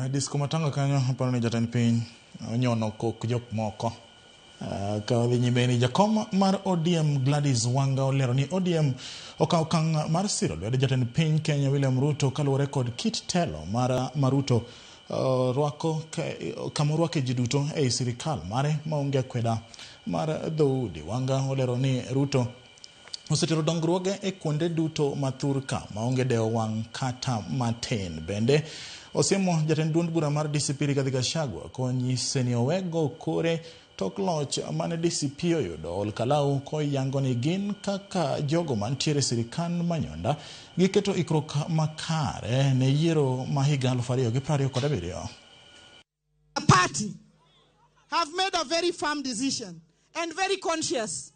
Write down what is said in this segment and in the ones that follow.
Disco matanga kanyo aparo ni jatend piny onyono kok jok moko. Ka wadhi nyime ni jakom mar ODM Gladys Wanga olero ni ODM okawo okang' mar siro lwedo jatend piny Kenya William Ruto kaluwore kod kit telo mar Maruto rwako kama orwake ji duto ei sirikal mare maonge akweda mar dhoudi. Wanga olero ni Ruto osetero dongruoge e kuonde duto ma thurka maonge dewo wang' kata matin. Bende osiemo jatend duond bura mar DCP Rigathi Gachagua konyise ni owego kore tok loch mane DCP oyudo Olkalau koyango ni gin kaka jogo mantiere e sirikand Manyonda giketo ikruok makare ne yiero ma higa 2027. Party have made a very firm decision and very conscious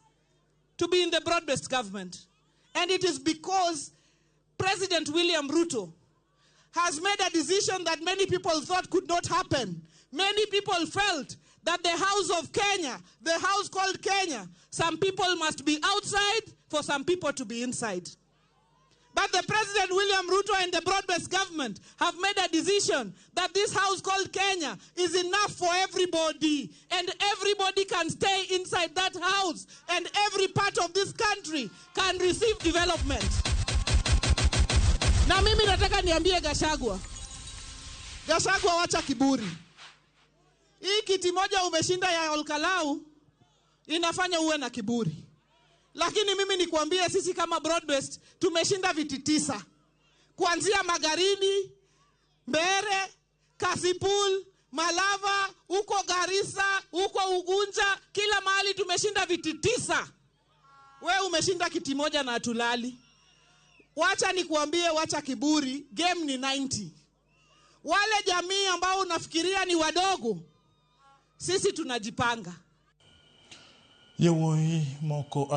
to be in the broad-based government. And it is because President William Ruto has made a decision that many people thought could not happen. Many people felt that the house of Kenya, the house called Kenya, some people must be outside for some people to be inside. But the President William Ruto and the broad-based government have made a decision that this house called Kenya is enough for everybody, and everybody can stay inside that house, and every part of this country can receive development. Na mimi nataka niambie Gachagua. Gachagua, wacha kiburi. Hii kiti moja umeshinda ya Olkalau inafanya uwe na kiburi. Lakini mimi nikuambie, sisi kama broad-based tumeshinda viti 9. Kuanzia Magarini, Mbere, Kasipul, Malava, huko Garissa, huko Ugunja, kila mahali tumeshinda viti 9. We umeshinda kiti moja na hatulali. Wacha nikuambie, wacha kiburi, game ni 90. Wale jamii ambao unafikiria ni wadogo, sisi tunajipanga. Yawuoyi moko.